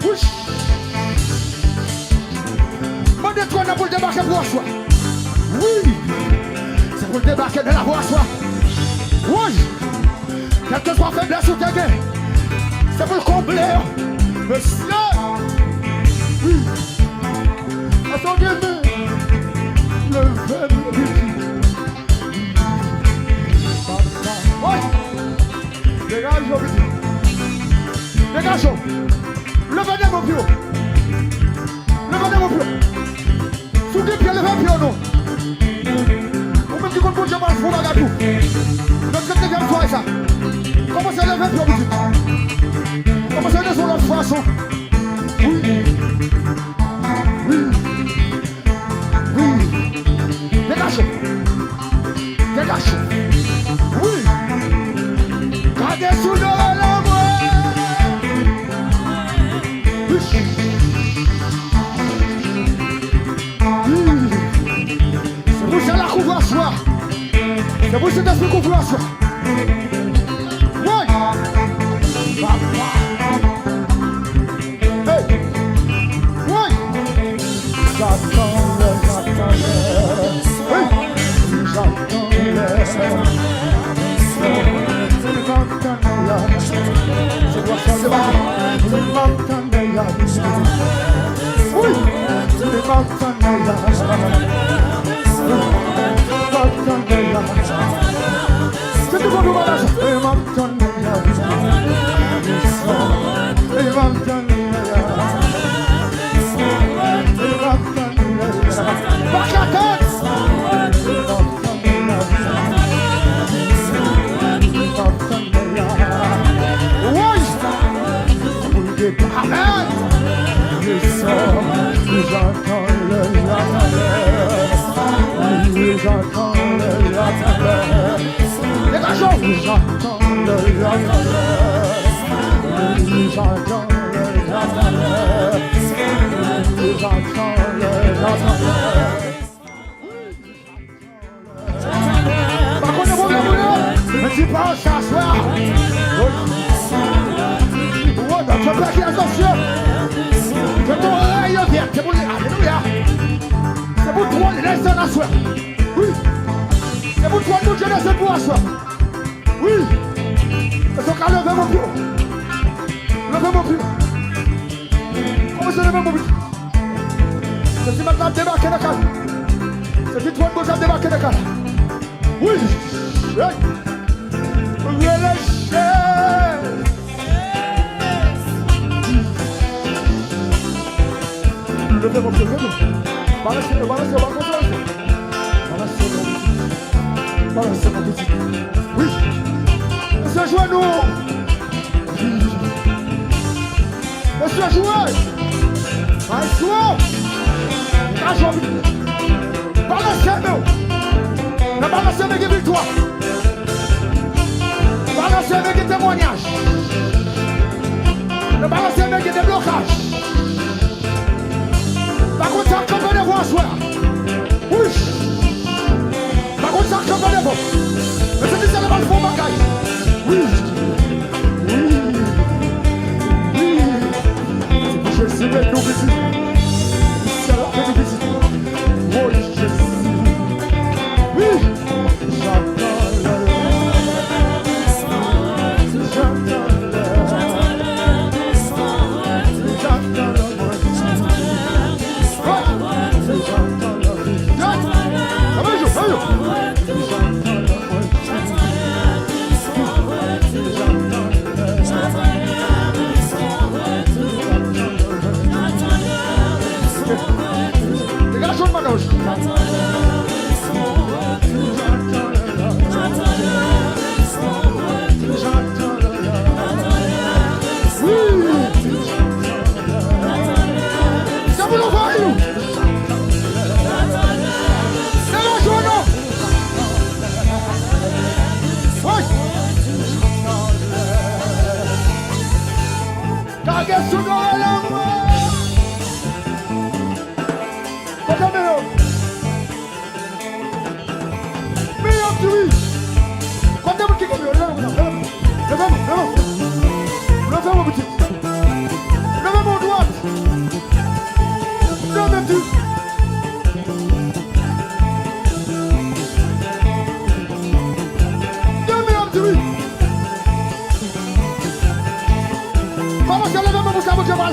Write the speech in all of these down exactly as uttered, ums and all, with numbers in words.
Wouch! Mande twòn nan pou l debake pou aswè. Wi! Se pou l debake nan lavi aswè. Wi! Kèlkeswa feblès ou te gen, se pou l konble yo. Mesye! Wi! Èske w gen men? Leve m, pitit. Wi! Degaje w, pitit. Degaje w. Leve de men w pi wo. Leve de men w pi wo. Si w gen pye, leve pye w non. Ou menm ki konn Bondye pral fè yon bagay pou ou. Nan trant nevyèm swa sa. Kòmanse leve pye w, pitit. Kòmanse desann lòt fason. Wi. Wi. Wi. Degaje w. Degaje w. Wi. Gade sou do w la mwen. Wi. Wi. Se pou sèl la kouvri aswè. Se pou Sentespri kouvri aswè. Woy! Papa! Hey! Woy! J'attends le, j'attends le. Hey! J'attends le. J'attends le. Wi! Se te bon nou bagay sa. Back attack! Woy! Amen! J'attends le, j'attends le. Degaje w! J'attends le, j'attends le. J'attends le, j'attends le. J'attends le, j'attends le. Pa konnen pwoblèm ou ye. Men di pa sa aswè a. Woy, dòktè Pè ki asosye. Ke ton rèy vèt. Se pou li. Alelouya. Se pou twòn desann aswè. Wi. Se pou twòn Bondye desann pou aswè. Wi. Èske w ka leve men w pi wo? Leve men w pi wo. Kòmanse leve men w pi wo. Senti Mèt la ap debake nan kay. Senti twòn Bondye ap debake nan kay. Wi! Hey! Rele Jezi! Leve men w, leve men w. Balanse, balanse, balanse, balanse. Balanse men w, pitit. Balanse men w, pitit. Wi. Mesye, jwenn nou. Mesye, jwe. Ay, jwe. Ka jwe. Balanse men w. Nan balanse men gen viktwa. Balanse men gen temwanyaj. Nan balanse men gen deblokaj. Pa konn sa k kanpe devan aswè a. Wi. Pa konn sa k kanpe devan. Men se ki sa l pral fè yon bagay. Wi. Wi. Wi. Se pou Jezi beni w, pitit. Se pou Jezi beni w, pitit. Woy, Jezi. Wi. J'attends le, j'attends le, j'attends le, j'attends le.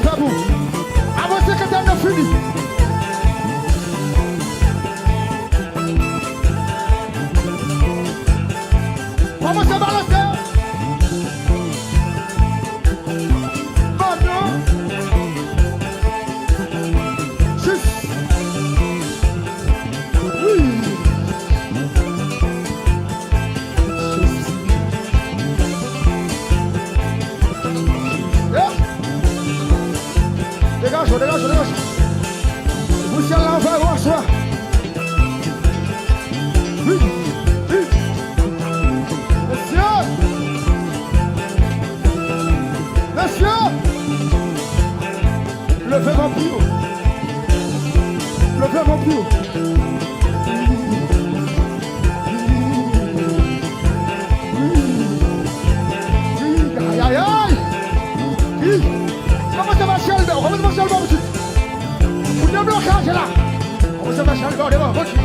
Fè pou. Avanse, kantè nan fini. Kòmanse balanse. Pandan. Jis. Wi. Jis. Yeah. Degaje w, degaje w, degaje w. Pou syèl la anvè w aswè. Wi, wi. Mesye! Mesye! Leve vanpi yo. Leve vanpi yo. Ayayay! Kòmanse fè chalbè, kòmanse fè chalbè, pitit. Pou deblokaj la. Kòmanse fè chalbè, devan, vanpi.